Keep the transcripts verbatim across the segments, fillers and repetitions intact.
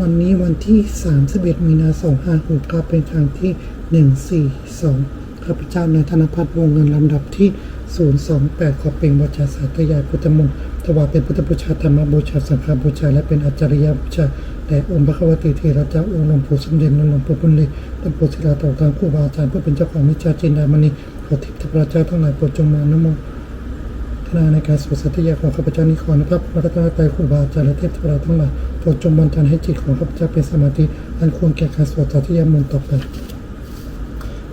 วันนี้วันที่ สามสิบเอ็ด มีนา สองห้าหกเก้า เป็นครั้งที่ หนึ่งสี่สอง ข้าพเจ้านายธนพัฒน์ วงเงินลำดับที่ ศูนย์สองแปด ขอเปล่งวาจาสาธยายพุทธมนต์ ถวายเป็นพุทธบูชา ธรรมบูชา สังฆบูชา และเป็นอาจาริยบูชา แด่องค์พระกวติเถระเจ้า องค์หลวงปู่สมเด็จ และหลวงปู่บุญเรือง หลวงปู่ศิลา ตลอดทั้งครูบาอาจารย์ผู้เป็นเจ้าของวิชาจินดามณี ขอเทพเทวราชาทั้งหลายโปรดจงมาอนุโมทนาในการสวดสาธยายของข้าพเจ้านี้ ขออนุภาพพระรัตนตรัย ครูบาอาจารย์ และเทพเทวราชทั้งหลาย โปรดจงบันดาลให้จิตของข้าพเจ้าเป็นสมาธิ อันควรแก่การสวดสาธยายมนต์ต่อไป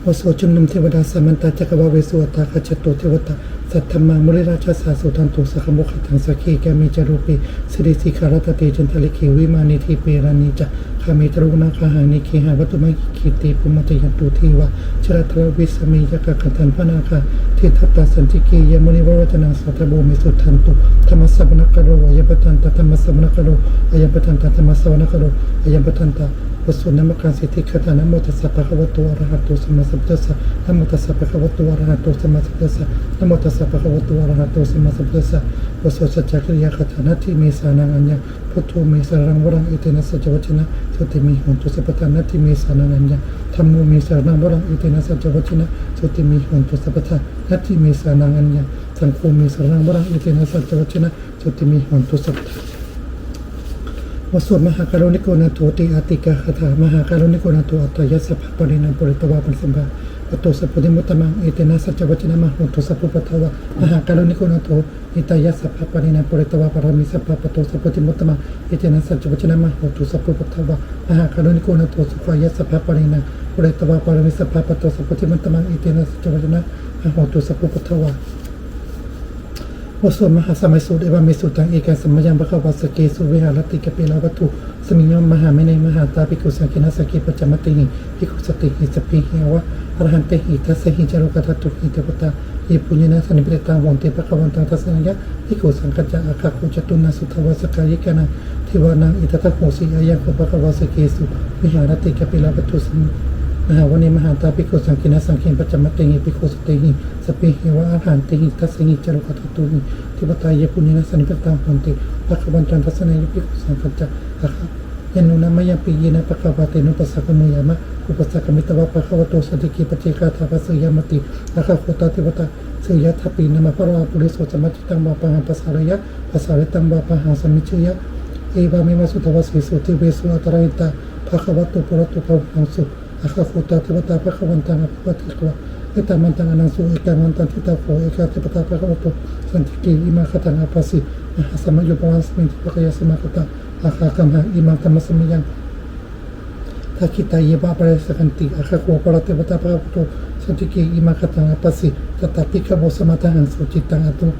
บทสวดชุมนุมเทวดา Samantā cakkavāḷesu atrāgacchantu devatā, saddhammaṃ munirājassa suṇantu saggamokkhadaṃ. Sagge kāme ca rūpe girisikharataṭe cantalikkhe vimāne, dīpe raṭṭhe ca gāme taruvanagahane gehavatthumhi khette, bhummā cāyantu devā jalathalavisame yakkhagandhabbanāgā, tiṭṭhantā santike yaṃ munivaravacanaṃ sādhavo me suṇantu. Dhammassavanakālo ayambhadantā, dhammassavanakālo ayambhadantā, dhammassavanakālo ayambhadantā. บทสวดนมการสิทธิคาถา Namo tassa bhagavato arahato sammāsambuddhassa. Namo tassa bhagavato arahato sammāsambuddhassa. Namo tassa bhagavato arahato sammāsambuddhassa. บทสวดสัจจกิริยาคาถา Natthi me saraṇaṃ aññaṃ, buddho me saraṇaṃ varaṃ, etena saccavajjena sotthi me hotu sabbadā. Natthi me saraṇaṃ aññaṃ, dhammo me saraṇaṃ varaṃ, etena saccavajjena sotthi me hotu sabbadā. Natthi me saraṇaṃ aññaṃ, saṅgho me saraṇaṃ varaṃ, etena saccavajjena sotthi me hotu sabbadā. บทสวดมหาการุณิโกนาโถติอาทิกาคาถา Mahākāruṇiko nātho atthāya sabbapāṇinaṃ, pūretvā pāramī sabbā patto sambodhimuttamaṃ, etena saccavajjena mā hontu sabbupaddavā. Mahākāruṇiko nātho hitāya sabbapāṇinaṃ, pūretvā pāramī sabbā patto sambodhimuttamaṃ, etena saccavajjena mā hontu sabbupaddavā. Mahākāruṇiko nātho sukhāya sabbapāṇinaṃ, pūretvā pāramī sabbā patto sambodhimuttamaṃ, etena saccavajjena mā hontu sabbupaddavā. บทสวดมหาสมัยสูตร Evaṃ me sutaṃ. Ekaṃ samayaṃ bhagavā sakkesu viharati kapilavatthusmiṃ mahāvane mahatā bhikkhusaṅghena saddhiṃ pañcamattehi bhikkhusatehi sabbeheva arahantehi dasahi ca lokadhātūhi devatā yebhuyyena sannipatitā honti bhagavantaṃ dassanāya bhikkhusaṅghañca. Atha kho catunnaṃ suddhāvāsakāyikānaṃ devānaṃ etadahosi: Ayaṃ kho bhagavā sakkesu viharati kapilavatthusmiṃ mahāvane mahatā bhikkhusaṅghena saddhiṃ pañcamattehi bhikkhusatehi sabbeheva arahantehi dasahi ca lokadhātūhi devatā yebhuyyena sannipatitā honti bhagavantaṃ dassanāya bhikkhusaṅghañca. Atha yannūna mayampi yena bhagavā tenupasaṅkameyyāma, upasaṅkamitvā bhagavato santike paccekagāthā bhāseyyāmāti. Atha kho tā devatā seyyathāpi nāma balavā puriso sammiñjitaṃ vā bāhaṃ pasāreyya, pasāritaṃ vā bāhaṃ sammiñjeyya, evameva suddhāvāsesu devesu antarahitā bhagavato purato pāturahaṃsu. Atha kho tā devatā bhagavantaṃ abhivādetvā ekamantaṃ aṭṭhaṃsu. Ekamantaṃ ṭhitā kho ekā devatā bhagavato santike imaṃ gāthaṃ abhāsi: Mahāsamayo pavanasmiṃ, devakāyā samāgatā, āgatamha imaṃ dhammasamayaṃ, dakkhitāyeva pavessakanti. Atha kho aparā devatā bhagavato santike imaṃ gāthaṃ abhāsi: Tatra bhikkhavo samādahaṃsu, cittaṃ attano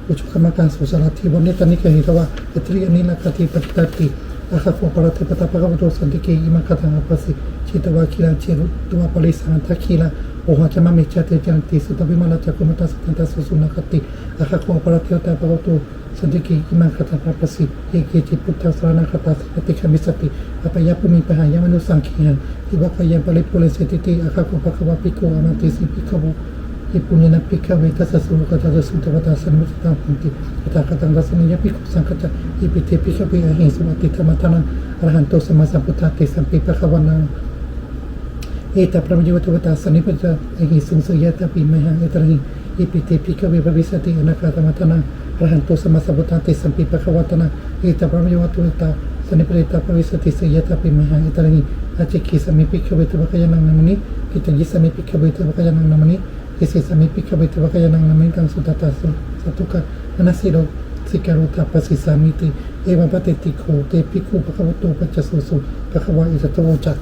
ujukamakaṃsu, sārathīva nettāni gahetvā, indriyāni rakkhanti paṇḍitāti. Atha kho aparā devatā bhagavato santike imaṃ gāthaṃ abhāsi: Chetvā khīlaṃ chetvā palighaṃ, dakkhiṇā ohaccamanejā, te caranti suddhā vimalā, cakkhumatā sudantā susunāgāti. Atha kho aparā devatā bhagavato santike imaṃ gāthaṃ abhāsi: Ye keci buddhaṃ saraṇaṃ gatāse, natthi gamissanti apāyabhūmiṃ, pahāya mānusaṃ dehaṃ, devakāyaṃ paripūressantīti. Atha kho bhagavā bhikkhū āmantesi: Bhikkhavo, yebhuyyena bhikkhave dasasu lokadhātūsu devatā sannipatitā honti tathāgataṃ dassanāya bhikkhusaṅghañca. Yepi te bhikkhave ahesuṃ atītamaddhānaṃ arahanto sammāsambuddhā, tesampi bhagavantaṃ etaparamāyeva devatā sannipatitā ahesuṃ, seyyathāpi mayhaṃ etarahi. Yepi te bhikkhave bhavissanti anāgatamaddhānaṃ arahanto sammāsambuddhā, tesampi bhagavantānaṃ etaparamāyeva devatā sannipatitā bhavissanti, seyyathāpi mayhaṃ etarahi. Ācikkhissāmi bhikkhave devakāyānaṃ nāmāni, kittayissāmi bhikkhave devakāyānaṃ nāmāni, desessāmi bhikkhave devakāyānaṃ nāmāni. Taṃ suṇātha sādhukaṃ manasikarotha bhāsissāmīti. Evaṃ bhanteti kho te bhikkhū bhagavato paccassosuṃ. Bhagavā etadavoca: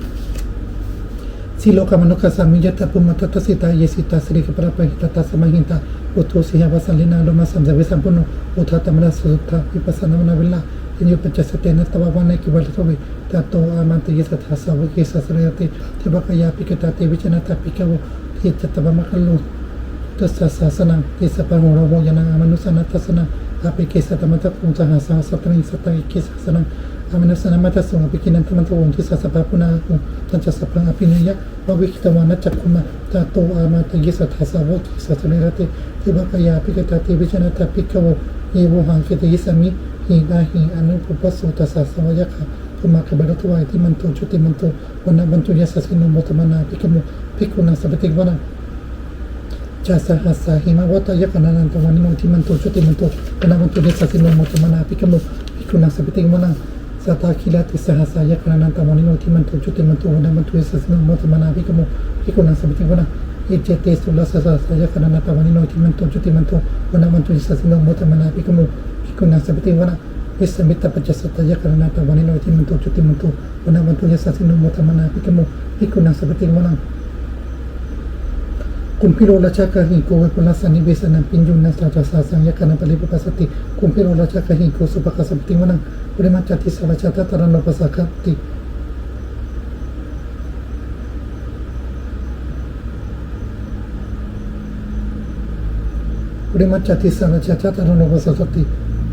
Silokamanukassāmi, yattha bhummā tadassitā; ye sitā girigabbharaṃ, pahitattā samāhitā. Puthū sīhāva sallīnā, lomahaṃsābhisambhuno; odātamanasā suddhā, vippasannamanāvilā. Bhiyyo pañcasate ñatvā, vane kāpilavatthave; tato āmantayi satthā, sāvake sāsane rate. Devakāyā abhikkantā, te vijānātha bhikkhavo; te ca ātappamakaruṃ, buddhassa sāsanaṃ. Tesampāturahu ñāṇaṃ, amanussāna dassanaṃ; appeke satamaddakkhuṃ, sahassaṃ atha sattariṃ. Sataṃ eke sahassānaṃ, amanussānamaddasuṃ; appekenantamaddakkhuṃ, disā sabbā phuṭā ahu. Tañca sabbaṃ abhiññāya, vavakkhitvāna cakkhumā; tato āmantayi satthā, sāvake sāsane rate. Devakāyā abhikkantā, te vijānātha bhikkhavo; ye vohaṃ kittayissāmi, girāhi anupubbaso. Tañca ātappamakaruṃ, Ummāpupphanibhāsino iddhimanto jutimanto vaṇṇavanto yasassino modamānā abhikkāmuṃ bhikkhūnaṃ samitiṃ vanaṃ. Chasahassā hemavatā yakkhā nānattavaṇṇino iddhimanto jutimanto vaṇṇavanto yasassino modamānā abhikkāmuṃ bhikkhūnaṃ samitiṃ vanaṃ. Sātāgirā tisahassā yakkhā nānattavaṇṇino iddhimanto jutimanto vaṇṇavanto yasassino modamānā abhikkāmuṃ bhikkhūnaṃ samitiṃ vanaṃ. Iccete soḷasasahassā yakkhā nānattavaṇṇino iddhimanto jutimanto vaṇṇavanto yasassino modamānā abhikkāmuṃ bhikkhūnaṃ samitiṃ vanaṃ. Vessāmittā pañcasatā yakkhā nānattavaṇṇino iddhimanto jutimanto vaṇṇavanto yasassino modamānā abhikkāmuṃ bhikkhūnaṃ samitiṃ vanaṃ. Kumbhīro rājagahiko vepullassa nivesanaṃ bhiyyo naṃ satasahassaṃ yakkhānaṃ paripūressanti kumbhīro rājagahiko sopāga samitiṃ vanaṃ. Purimañca disā rājā dhataraṭṭho pasāsati. Purimañca disā rājā dhataraṭṭho pasāsati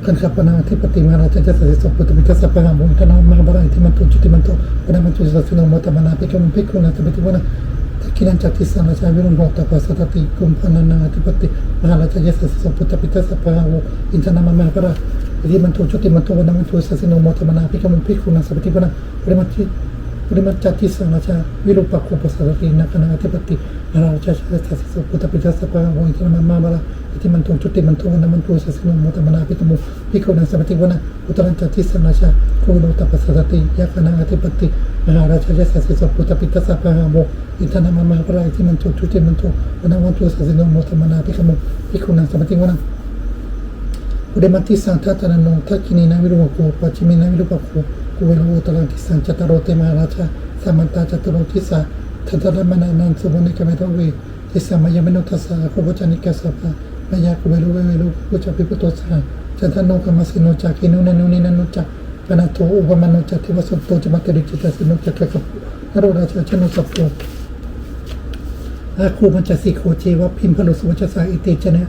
gandhabbānaṃ ādhipati mahārājā yasassi so. Puttāpi tassa bahavo indanāmā mahabbalā iddhimanto jutimanto vaṇṇavanto yasassino modamānā abhikkāmuṃ bhikkhūnaṃ samitiṃ vanaṃ. Dakkhiṇañca disā rājā virūḷho tappasāsati kumbhaṇḍānaṃ ādhipati mahārājā yasassi so. Puttāpi tassa bahavo indanāmā mahabbalā iddhimanto jutimanto vaṇṇavanto yasassino modamānā abhikkāmuṃ bhikkhūnaṃ samitiṃ vanaṃ. Purimañca disā rājā virūpakkho pasāsati nāgānaṃ ādhipati mahārājā yasassi so. Puttāpi tassa bahavo indanāmā mahabbalā iddhimanto jutimanto vaṇṇavanto yasassino modamānā abhikkāmuṃ bhikkhūnaṃ samitiṃ vanaṃ. Uttarañca disā rājā kuvero tappasāsati yakkhānaṃ ādhipati mahārājā yasassi so. Puttāpi tassa bahavo indanāmā mahabbalā iddhimanto jutimanto vaṇṇavanto yasassino modamānā abhikkāmuṃ bhikkhūnaṃ samitiṃ vanaṃ. Purimaṃ disaṃ dhataraṭṭho dakkhiṇena virūḷhako pacchimena virūpakkho kuvero uttaraṃ disaṃ. Cattāro te mahārājā samantā caturo disā daddallamānā aṭṭhaṃsu vane kāpilavatthave. Tesaṃ māyāvino dāsā āgū vañcanikā saṭhā mayā kuṭeṇḍu veṭeṇḍu viṭū ca viṭuṭo saha candano kāmaseṭṭho ca kinnughaṇḍu nighaṇḍu ca panādo opamañño ca devasūto ca mātali cittaseno ca gandhabbo naḷo rājā janosabho āgū pañcasikho ceva timbarū suriyavacchasā. Ete caññe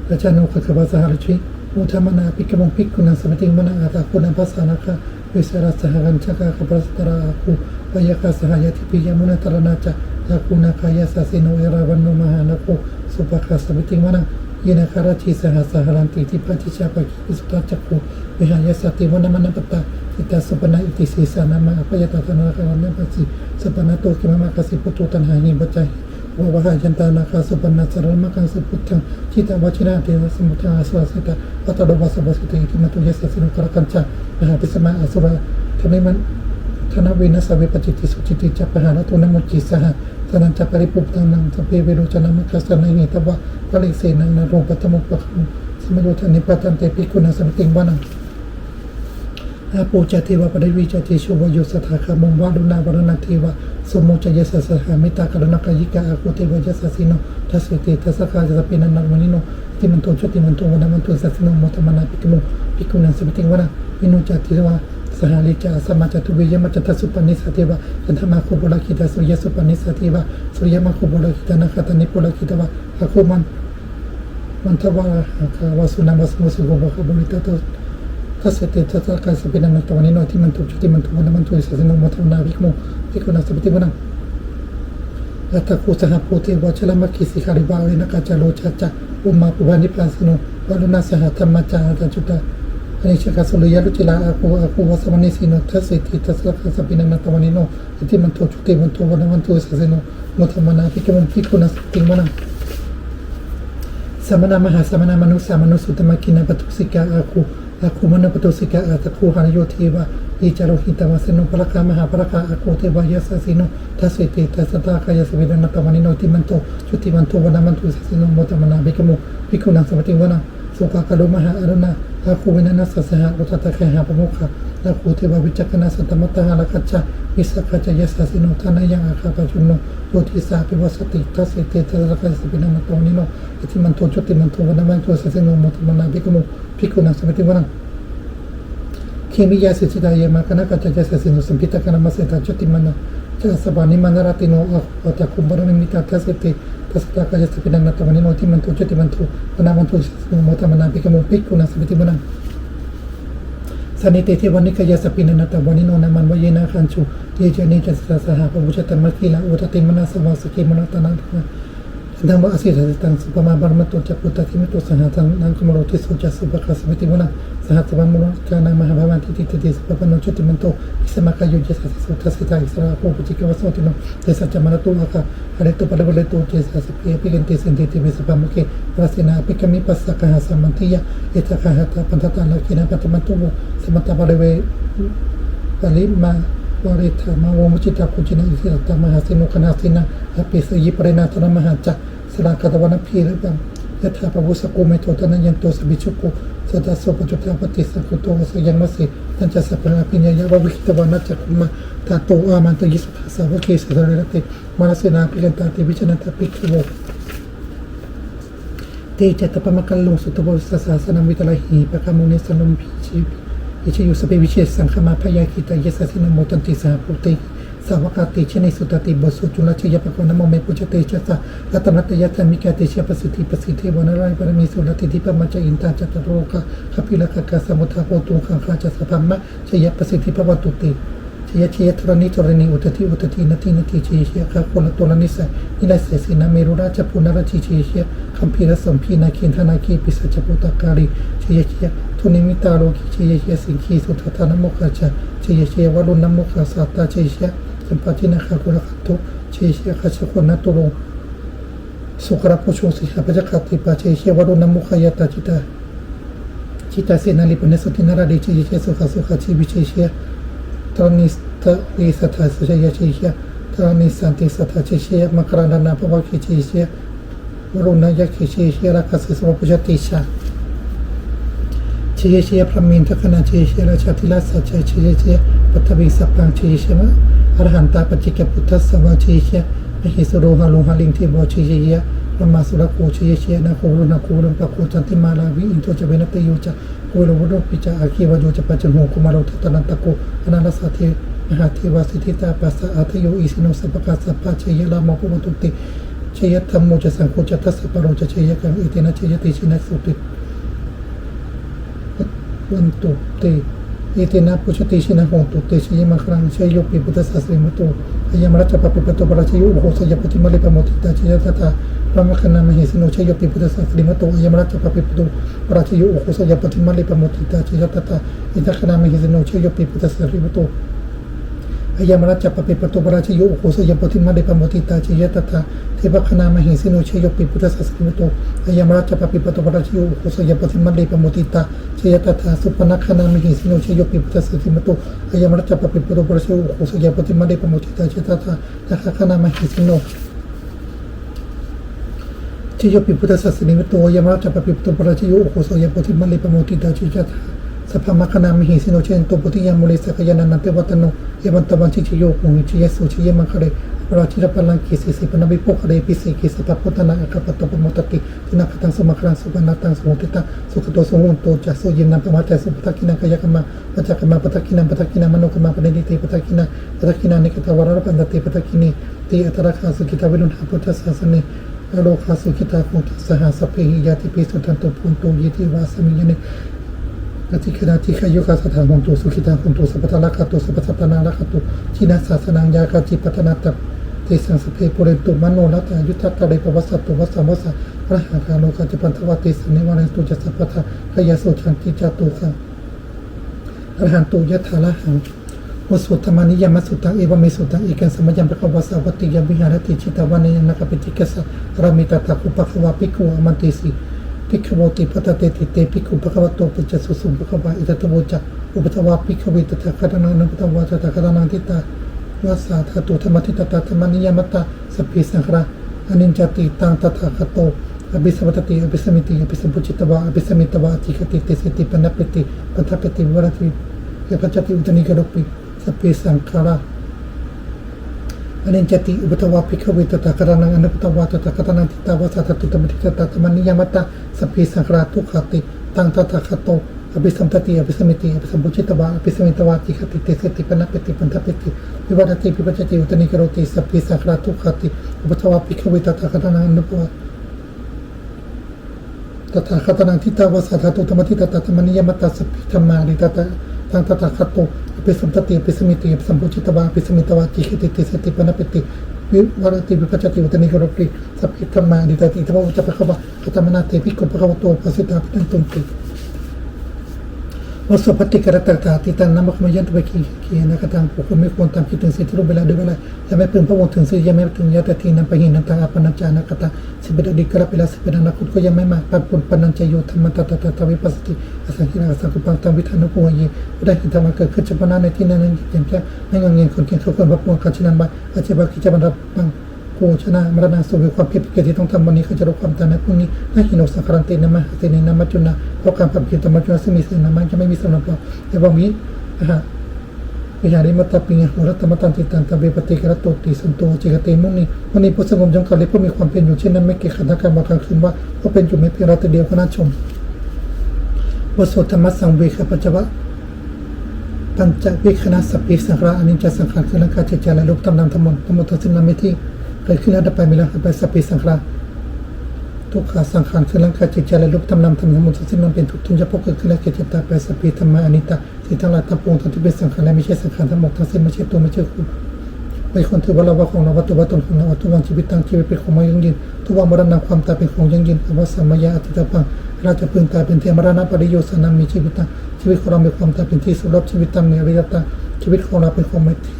rājāno gandhabbā saha rājubhi modamānā abhikkāmuṃ bhikkhūnaṃ samitiṃ vanaṃ. Athāgū nābhasā nāgā vesālā saha kañjā kambalassatarā āgū pāyāgā saha ñātibhi yāmunā dhataraṭṭhā ca āgū nāgā yasassino erāvaṇo mahānāgo sopāga samitiṃ vanaṃ. Ye nāgarājī sahasā haranti dibbā dijā pakkhi visuddhacakkhū vehāyasā te vanamajjhapattā citrā supaṇṇā iti tesa nāma. Abhayaṃ tadā nāgarājānamāsi supaṇṇato khemamakāsi buddho taṇhāhi pañcāhi upavhayantā nāgā supaṇṇā saraṇamakaṃsu buddhaṃ. Jitā vajirahatthena samuddaṃ asurā sitā bhātaro vāsavassete iddhimanto yasassino. Kālakañjā mahābhismā asurā dānaveghasā vepacitti sucitti ca pahārādo namucī saha sanañca baliputtānaṃ sabbe verocanāmakā sannayhitvā baliṃ senaṃ rāhubhaddamupāgamuṃ samayodāni bhaddante bhikkhūnaṃ samitiṃ vanaṃ. Āpo ca devā paṭhavī ca tejo vāyo tadāgamuṃ varuṇā vāruṇā devā somo ca yasasā saha mettākaruṇākāyikā āgū devā yasassino. Dasete dasadhā kāyā sabbe nānattavaṇṇino iddhimanto jutimanto vaṇṇavanto yasassino modamānā abhikkāmuṃ bhikkhūnaṃ samitiṃ vanaṃ. Veṇhū ca devā sahalī ca asamā ca duve yamā candassūpanisā devā candamāgū purakkhitā suriyasūpanisā devā suriyamāgū purakkhitā nāgatāni purakkhitvā āgū mandavalāhakā vasūnaṃ vāsavo sukkho vāgā purindado. Dasete dasadhā kāyā sabbe nānattavaṇṇino iddhimanto jutimanto vaṇṇavanto yasassino modamānā abhikkāmuṃ bhikkhūnaṃ samitiṃ vanaṃ. Athāgū sahabhū devā jalamaggisikhāriva ariṭṭhakā ca rojā ca ummāpupphanibhāsino varuṇā sahadhammā ca accutā anejakā sūleyyarucirā āgū āgū vāsavanesino. Dasete dasadhā kāyā sabbe nānattavaṇṇino iddhimanto jutimanto vaṇṇavanto yasassino modamānā abhikkāmuṃ bhikkhūnaṃ samitiṃ vanaṃ. Samānā mahāsamānā mānusā mānusuttamā khiḍḍāpadūsikā āgū āgū manopadūsikā. Athāgū harayo devā ye ca lohitavāsino pāragā mahāpāragā āgū devā yasassino. Dasete dasadhā kāyā sabbe nānattavaṇṇino iddhimanto jutimanto vaṇṇavanto yasassino modamānā abhikkāmuṃ bhikkhūnaṃ samitiṃ vanaṃ. Sukkā karumhā aruṇā āgū vinaṃsā saha odātagayhā pāmokkhā āgū devā vicakkhaṇā sadāmattā hāragajā missakā ca yasassino. Thanayaṃ āgā pajjunno yo disā abhivassati. Dasete dasadhā kāyā sabbe nānattavaṇṇino iddhimanto jutimanto vaṇṇavanto yasassino modamānā abhikkāmuṃ bhikkhūnaṃ samitiṃ vanaṃ. Khemiyā sīhitā yāmā kaṭṭhakā ca yasassino sambhītakā lāmaseṭṭhā jotināmā ca āsavā nimmānaratino āgū athāgū paranimmitā. Dasete dasadhā kāyā sabbe nānattavaṇṇino iddhimanto jutimanto vaṇṇavanto yasassino modamānā abhikkāmuṃ bhikkhūnaṃ samitiṃ vanaṃ. Saṭṭhete devanikāyā sabbe nānattavaṇṇino nāmanvayena āgañchuṃ ye caññe sadisā saha pavutthajātimakkhīlaṃ. Odātamanasā vāsake munisāsane Namo asitāsiṭaṃ supamanāvantu ca, puttānimito saha sanaṅkumāro, tisso ca sopāga samitiṃ vanaṃ, sahassamabhinimmitasāvakā, mahāpadālāhikā, sopāga jutimanto, bhismākāyo yasassi so. Dasettha issarā āgū paccekavasavattino, tesañca majjhato āgā hārito parivārito. Te ca sabbe abhikkante sainde deve sabrahmake, mārasenā abhikkāmi passa kaṇhassa mandiyaṃ. Etha gaṇhatha bandhatha rāgena, bandhamatthu vo samantā parivāretha. Mā vo muñcittha koci naṃ, iti tattha mahāseno kaṇhasenaṃ apesayi. Pāṇinā talamāhacca saraṃ katvāna bheravaṃ, yathā pāvussako megho thanayanto savijjuko. Tadā so paccudāvatti saṅkuddho asayaṃvase. Tañca sabbaṃ abhiññāya vavakkhitvāna cakkhumā, tato āmantayi satthā sāvake sāsane rate. Mārasenā abhikkantā te vijānātha bhikkhavo. Te ca ātappamakaruṃ sutvā buddhassa sāsanaṃ, vītarāgehi pakkāmuṃ nesaṃ lomampi iñjayuṃ. Sabbe vijitasaṅgāmā bhayātītā yasassino, modanti saha bhūtehi sāvakā te janesutāti. Pavussako ca rājubbalavā, nāmo me pujati tejasā. Ratanattayadhammikā te jayapasiddhi, pasīdevā narāyapālamitā, siddhibrahmā ca indā ca catulokā gambhīrakkhakā, samuddā bhūtuṃ gaṅgā ca sabrahmajayapasiddhi bhavantu te. Jaya jaya dharaṇi dharaṇī udadhi udadhī nadi nadī, jaya jaya gaganaṭṭhānanisa nirayasayasena merurājabala narajī, jaya jaya gambhīrasombhī nāgī nāgī pisāca bhūtakālī, jaya jaya dunnimittarogī, jaya jaya siṅgī sudādānamukhajā, jaya jaya varuṇamukhasātrā, jaya jaya campādināgakulagantho, jaya jaya gajjagannaturaṅga sukarabhujaṅga sīhabyagghadīpā, jaya jaya varuṇamukhayātrā jita jita senārī vanamasotthi nārāge, jaya jaya sukhā sukhā jīvī, jaya jaya dharaṇītale sadā sujayā, jaya jaya dharaṇī sāntī sadā, jaya jaya maṅkarājaraṇā bhavagge, jaya jaya varuṇayakkhe, jaya jaya rakkhase surabhujatejā, jaya jaya brahmendagaṇā, jaya jaya rājādhirājasājjaya, jaya jaya paṭhaviṃ sabbaṃ, jaya jaya arahantā paccekabuddhasāvaṃ, jaya jaya mahesuro haro harindevā, jaya jaya brahmā surakkho, jaya jaya nāgo viruḷhako virūpakkho candimā ravi, indo ca venateyyo ca kuvero varuṇopi ca, aggi vāyo ca pājuṇho kumāro dhataraṭṭhako, aṭṭhārasa mahādevā siddhitāpasa-ādayo, isino sāvakā sabbe jaya rāmo bhavantu te. Jaya dhammo ca saṅgho ca dasapālo ca jayakaṃ, etena jayatejena sotthi bhavantu te. Etena buddhatejena hotu te jayamaṅgalaṃ. Jayopi buddhassa sirīmato ayaṃ mārassa ca pāpimato parājayo, ugghosayuṃ bodhimaṇḍe pamoditā, jaya tadā brahmagaṇā mahesino. Jayopi buddhassa sirīmato ayaṃ mārassa ca pāpimato parājayo, ugghosayuṃ bodhimaṇḍe pamoditā, jaya tadā indagaṇā mahesino. Jayopi buddhassa sirīmato ayaṃ mārassa ca pāpimato parājayo, ugghosayuṃ bodhimaṇḍe pamoditā, jaya tadā devagaṇā mahesino. Jayopi buddhassa sirīmato ayaṃ mārassa ca pāpimato parājayo, ugghosayuṃ bodhimaṇḍe pamoditā, jaya tadā supaṇṇagaṇā mahesino. Jayopi buddhassa sirīmato ayaṃ mārassa ca pāpimato parājayo, ugghosayuṃ bodhimaṇḍe pamoditā, jaya tadā nāgagaṇā mahesino. Jayopi buddhassa sirīmato ayaṃ mārassa ca pāpimato parājayo, ugghosayuṃ bodhimaṇḍe pamoditā, jaya tadā sabrahmagaṇā mahesino. Jayanto bodhiyā mūle sakyānaṃ nandivaḍḍhano, evaṃ tvaṃ vijayo hohi jayassu jayamaṅgale, aparājitapallaṅke sīse paṭhavipokkhare abhiseke sabbabuddhānaṃ aggappatto pamodati. Sunakkhattaṃ sumaṅgalaṃ supabhātaṃ suhuṭṭhitaṃ, sukhaṇo sumuhutto ca suyiṭṭhaṃ brahmacārisu, padakkhiṇaṃ kāyakammaṃ vācākammaṃ padakkhiṇaṃ, padakkhiṇaṃ manokammaṃ paṇidhī te padakkhiṇā, padakkhiṇāni katvāna labhantatthe padakkhiṇe. Te atthaladdhā sukhitā viruḷhā buddhasāsane, arogā sukhitā hotha saha sabbehi ñātibhi. Suṇantu bhonto ye devā asmiṃ ṭhāne adhigatā, dīghāyukā sadā hontu, sukhitā hontu sabbadā, rakkhantu sabbasattānaṃ, rakkhantu jinasāsanaṃ. Yā kāci patthanā tesaṃ sabbe pūrentu manorathā, yuttakāle pavassantu vassaṃ vassā, pahārādo ca paṇḍavā tesaṃ nivārentu ca sabbadā. Kāyassu vācāssu ca cetasā arahantu yathārahaṃ. Ujukamaniyaṃ sutaṃ, evaṃ me sutaṃ. Ekaṃ samayaṃ bhagavā sāvatthiyaṃ viharati jetavane anāthapiṇḍikassa ārāme. Tato kho bhagavā bhikkhū āmantesi bhikkhavoti. Bhadanteti te bhikkhū bhagavato paccassosuṃ. Bhagavā etadavoca: Uppādā vā bhikkhave tathāgatānaṃ anuppādā vā tathāgatānaṃ ṭhitāva sā dhātu dhammaṭṭhitatā dhammaniyāmatā, sabbe saṅkhārā anicchāti. Taṃ tathāgato abhisambujjhati abhisameti, abhisambujjhitvā abhisamitvā ācikkhati deseti paṭṭhapeti paṭṭhapeti vivarati vibhajati uttānīkaroti: Sabbe saṅkhārā anicchāti. Uppādā vā bhikkhave tathāgatānaṃ anuppādā vā tathāgatānaṃ ṭhitāva sā dhātu dhammaṭṭhitatā dhammaniyāmatā, sabbe saṅkhārā dukkhāti. Taṃ tathāgato abhisambujjhati abhisameti, abhisambujjhitvā abhisamitvā ācikkhati deseti paṭṭhapeti paṭṭhapeti vivarati vibhajati uttānīkaroti: Sabbe saṅkhārā dukkhāti. Uppādā vā bhikkhave tathāgatānaṃ anuppādā vā tathāgatānaṃ ṭhitāva sā dhātu dhammaṭṭhitatā dhammaniyāmatā, sabbe dhammā anittā. Taṃ tathāgato abhisambujjhati abhisameti, abhisambujjhitvā abhisamitvā ācikkhati deseti paṭṭhapeti vivarati vibhajati uttānīkaroti sabbe dhammā anittā ti. Idamavoca bhagavā. Attamanā te bhikkhū bhagavato bhāsitaṃ abhinandunti. บทสวดภัทเทกรัตตคาถา Atītaṃ nānvāgameyya, dvāraṃ pakkhiṃ anāgataṃ. บุคคลไม่ควรตามคิดถึงสิ่งที่ล่วงไปแล้วด้วยว่า ยังไม่พึงพระวงศ์ถึง ซึ่งยังไม่ถึง Yadatītaṃ pahīnantaṃ appattañca anāgataṃ. สิ่งเป็นอดีตก็ละไปแล้ว สิ่งเป็นอนาคตก็ยังไม่มา Pappuññaṃ yo dhammaṃ tattha tattha vipassati, asaṃhiraṃ asaṅkuppaṃ taṃ viddhā manubrūhaye. ผู้ใดเห็นธรรมอันเกิดขึ้นเฉพาะหน้าในที่นั้นๆ อย่างแจ่มแจ้ง ไม่ง่อนแง่น ควรเคียง เขาควรปรับปรุงอาการเช่นนั้นไว้ Ajjeva kiccamārabbhaṃ ko jaññā maraṇaṃ suve. ความเพียรเป็นกิจที่ต้องทำวันนี้ ใครจะรู้ความตายในพรุ่งนี้ Na hi no saṅgarantena mahāsenena maccunā. เพราะการผัดเพี้ยนต่อมัจจุราชซึ่งมีเสนามาก ย่อมไม่มีสำหรับเรา Evaṃ vihāriṃ ātāpiṃ ahorattamatanditaṃ, taṃ ve bhaddekarattoti santo ācikkhate muni. มุนีผู้สงบย่อมกล่าวเรียกผู้มีความเพียรอยู่เช่นนั้น ไม่เกียจคร้านทั้งกลางวันกลางคืนว่า ผู้เป็นอยู่แม้เพียงราตรีเดียวก็น่าชม บทสวดธรรมสังเวคปัจจ ปัจจเวกขณะ Sabbe saṅkhārā aniccā. สังขารคือร่างกายจิตใจและรูปธรรมนามธรรมทั้งหมด ทั้งสิ้นนั้นไม่เที่ยง เกิดขึ้นแล้วดับไป มีแล้วหายไป Sabbe saṅkhārā dukkhā. สังขารคือร่างกายจิตใจและรูปธรรมนามธรรมทั้งหมดทั้งสิ้นนั้นเป็นทุกข์ ย่อมพบเกิดขึ้นแล้วแก่เจ็บตายไป Sabbe dhammā anattā. สิ่งทั้งหลายทั้งปวง ทั้งที่เป็นสังขารและไม่ใช่สังขารทั้งหมดทั้งสิ้น ไม่ใช่ตัว ไม่ใช่ของ ไม่ควรถือว่าเราว่าของเรา ว่าตัวว่าตนของเรา Addhuvaṃ jīvitaṃ. ชีวิตเป็นของไม่ยั่งยืน Dhuvaṃ maraṇaṃ. ความตายเป็นของยั่งยืน Avassaṃ mayā atītabbaṃ. เราจะพึงตายเป็นแท้ Maraṇapariyosānaṃ me jīvitaṃ. ชีวิตของเรามีความตายเป็นที่สุดรอบ Jīvitaṃ me aniyataṃ. ชีวิตของเราเป็นของไม่เที่ยง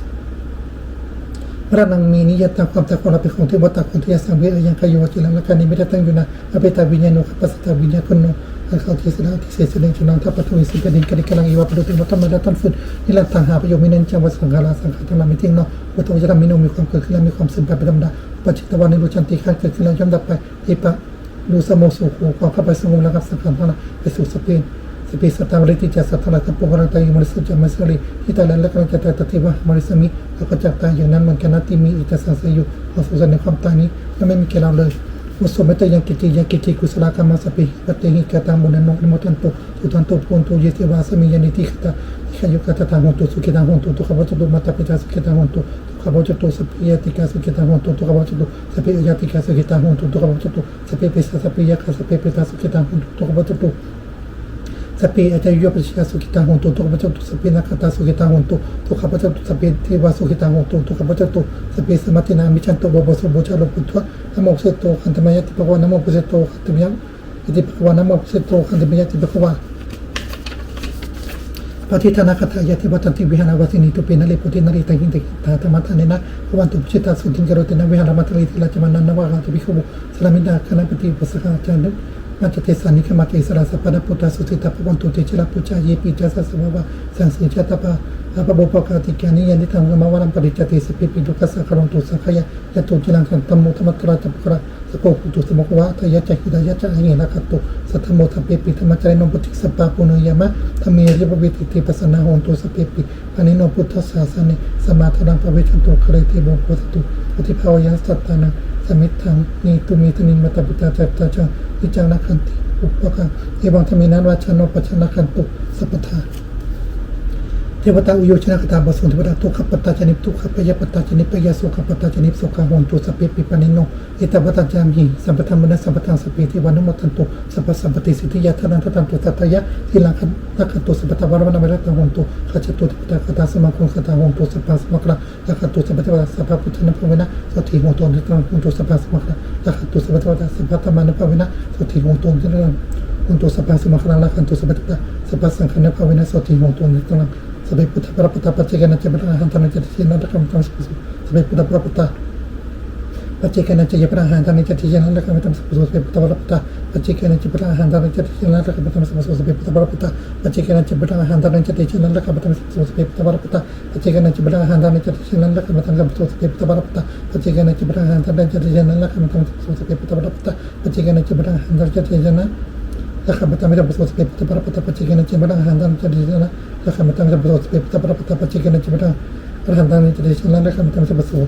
Maraṇaṃ me niyataṃ. ความตายของเราเป็นของเที่ยง Vata koṇḍaññassa ve ayaṃ kāyo aciraṃ rakkhanti. ไม่ได้ตั้งอยู่นาน Apetaviññāṇo gabbhasīsā viññāṇapoñño. อันเขาที่สละที่เสียสละจนนาน Thāvatthādo vanaṃ sattā. Thappatho hi sippaññi karikaraṃ iva. ประดุจดังว่าท่อนไม้และท่อนฟืน Niratthaṃ หาประโยชน์มิได้ Aniccā vata saṅkhārā. สังขารทั้งหลายไม่เที่ยงหนอ Uppādavayadhammino. มีความเกิดขึ้นแล้วมีความเสื่อมไปเป็นธรรมดา Uppajjitvā nirujjhanti. ครั้นเกิดขึ้นแล้วย่อมดับไป Vippaṃ sukho. ความเข้าไปสงบระงับสังขารทั้งหลายเป็นสุข Sabbe sabbe sattā maranti ca. สัตว์ทั้งหลายทั้งปวงก็ต้องตาย Mariṃsu ca mariṃsari. ที่ตายแล้วและกำลังจะตาย Tathevāhaṃ marissāmi. เราก็จักตายอย่างนั้นเหมือนกัน Natthi me ettha saṃsayo. ความสงสัยในความตายนี้ย่อมไม่มีแก่เราเลย บทสวดเมตตายังกิจจิ Yaṃ kiñci kusalakammāni sabbehi katehi kataṃ puññaṃ no anumodantu, suṇantu bhonto ye devā asmiṃ ṭhāne adhigatā, dīghāyukā sadā hontu, sukhitā hontu, dukkhā pamuccantu. Mātāpitā sukhitā hontu, dukkhā pamuccantu. Sabbe ñātikā sukhitā hontu, dukkhā pamuccantu. Sabbe aññātikā sukhitā hontu, dukkhā pamuccantu. Sabbe pisā sabbe yakkhā sabbe petā sukhitā hontu, dukkhā pamuccantu. Sabbe ācariyupajjhāyā sukhitā hontu, dukkhā pamuccantu. Sabbe nakkhattā sukhitā hontu, dukkhā pamuccantu. Sabbe devā sukhitā hontu, dukkhā pamuccantu. Sabbe sampattīnaṃ āmichantu, bhūto bhūtā ca, locābhū bhūtvā. Namo pasitto khantiṃ mayā ti bhagavā. Namo pasitto khantiṃ mayā ti bhagavā. Namo pasitto khantiṃ mayā ti bhagavā. Parittaṃ āgatāya ceva taṃ vihāravāsinī, thūpe nālī bodhiṃ nālī tahiṃ tahiṃ, tathāgatamānāya bhavantu pūjitā, sotthiṃ karontedha vihāramantaliṃ. Thera ca mānā navagahā āgā bhikkhavo, sārāmikā gāthā paṭipassakā ca, yāmā ca desā nigamā ca issarā, sappāṇabhūtā sukhitā bhavantu te. Jalābujā yepi ca aṇḍasambhavā, saṃsedajātā athavopapātikā, niyyānikaṃ smākaraṃ paṭicca te, sabbepi dukkhassa karontu saṅkhayaṃ. Yan dussitaraṃ katamāhu, dhammaddharā ca puggalā, saṅgho hotu samaggo va, atthāya ca hitāya ca. Amhe rakkhatu saddhammo, sabbepi dhammacārino, vuḍḍhiṃ sampāpuṇeyyāma, dhamme ariyappavedite. Pajanā hontu sabbepi, pāṇino buddhasāsane, sammā dhāraṃ pavecchanto, kāle devo pavassatu, vuḍḍhibhāvāya sattānaṃ, samiddhaṃ netu medaniṃ. Mātā pitā ca atrajaṃ, niccaṃ rakkhanti pubbaṃ, evaṃ dhammena rājāno, pajaṃ rakkhantu sabbadā. Devatāuyyojanagāthā. บทสวดเทวดา Dukkhappattā ca niddukkhā, bhayappattā ca nibbhayā, sokappattā ca nissokā, hontu sabbepi pāṇino. Ettāvatā ca amhehi, sambhataṃ puññasampadaṃ, sabbe devānumodantu, sabbasampattisiddhiyā. Dānaṃ dadantu saddhāya, sīlaṃ rakkhantu sabbadā, bhāvanābhiratā hontu, gacchantu devatāgatā. Sumaṅgalagāthā. Hontu sabbaṃ sumaṅgalaṃ, rakkhantu sabbadevatā, sabbabuddhānubhāvena, sotthī hontu nirantaraṃ. Hontu sabbaṃ sumaṅgalaṃ, rakkhantu sabbadevatā, sabbadhammānubhāvena, sotthī hontu nirantaraṃ. Hontu sabbaṃ sumaṅgalaṃ, rakkhantu sabbadevatā, sabbasaṅghānubhāvena, sotthī hontu nirantaraṃ. Sabbe buddhā balappattā, paccekānañca yaṃ balaṃ, arahantānañca tejena, rakkhaṃ bandhāmi sabbaso. Sabbe buddhā balappattā, paccekānañca yaṃ balaṃ, arahantānañca tejena, rakkhaṃ bandhāmi sabbaso. Sabbe buddhā balappattā, paccekānañca yaṃ balaṃ, arahantānañca tejena, rakkhaṃ bandhāmi sabbaso. Sabbe buddhā balappattā, paccekānañca yaṃ balaṃ, arahantānañca tejena, rakkhaṃ bandhāmi sabbaso. Sabbe buddhā balappattā, paccekānañca yaṃ balaṃ, arahantānañca tejena, rakkhaṃ bandhāmi sabbaso. Sabbe buddhā balappattā, paccekānañca yaṃ balaṃ, arahantānañca tejena, rakkhaṃ bandhāmi sabbaso. Sabbe buddhā balappattā, paccekānañca yaṃ balaṃ, arahantānañca tejena, rakkhaṃ bandhāmi sabbaso. Sabbe buddhā balappattā, paccekānañca yaṃ balaṃ, arahantānañca tejena, rakkhaṃ bandhāmi sabbaso. Sabbe buddhā balappattā, paccekānañca yaṃ balaṃ, arahantānañca tejena, rakkhaṃ bandhāmi sabbaso.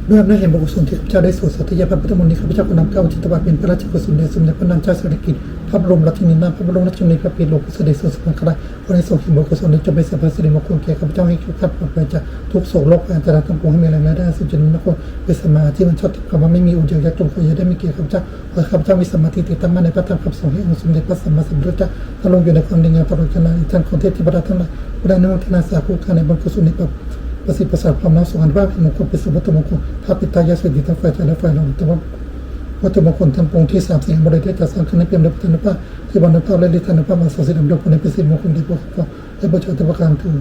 ด้วยอำนาจแห่งบุญกุศลที่ข้าพเจ้าได้สวดสาธยายพระพุทธมนต์นี้ ข้าพเจ้าขอน้อมเกล้าอุทิศถวายเป็นพระราชกุศลแด่สมเด็จพระนางเจ้าสิริกิติ์ พระบรมราชินีนาถ พระบรมราชชนนีพันปีหลวง ผู้เสด็จสู่สวรรคาลัย ขออานิสงส์แห่งบุญกุศลนี้จงเป็นสรรพสิริมงคลแก่ข้าพเจ้า ให้แคล้วคลาดปลอดภัยจากทุกข์โศกโรคภัยอันตรายทั้งปวง ให้มีแรงและได้อาศัยอยู่ในมรรคผล เป็นสัมมาอาชีพอันชอบธรรม คำว่าไม่มีอดอยากยากจน ขออย่าได้มีแก่ข้าพเจ้า ขอให้ข้าพเจ้ามีสัมมาทิฏฐิตั้งมั่นในพระธรรมคำสอนแห่งองค์สมเด็จพระสัมมาสัมพุทธเจ้า ดำรงอยู่ในความดีงามตลอดกาลนาน อีกทั้งขอเทพเทวดาทั้งหลาย ผู้ได้อนุโมทนาสาธุการในบุญกุศลนี้ ประ ประสิทธิ์ประสาทพร้อมทั้งทรงอานุภาพแห่งมงคลเป็นสมบัติมงคล พระปิดตายาเสพติดทั้งฝ่ายไทยและฝ่ายลาว แต่ว่าวัตถุมงคลทั้งปวงที่สามสิ่งอันบริเทศจัดสร้างขึ้นนั้นเป็นโดยพุทธานุภาพ เทวานุภาพ และฤทธานุภาพ อันศักดิ์สิทธิ์อันดำรงพระคุณเป็นสิริมงคลแด่พวกข้าพเจ้าและประชาชนทุกประการเทอญ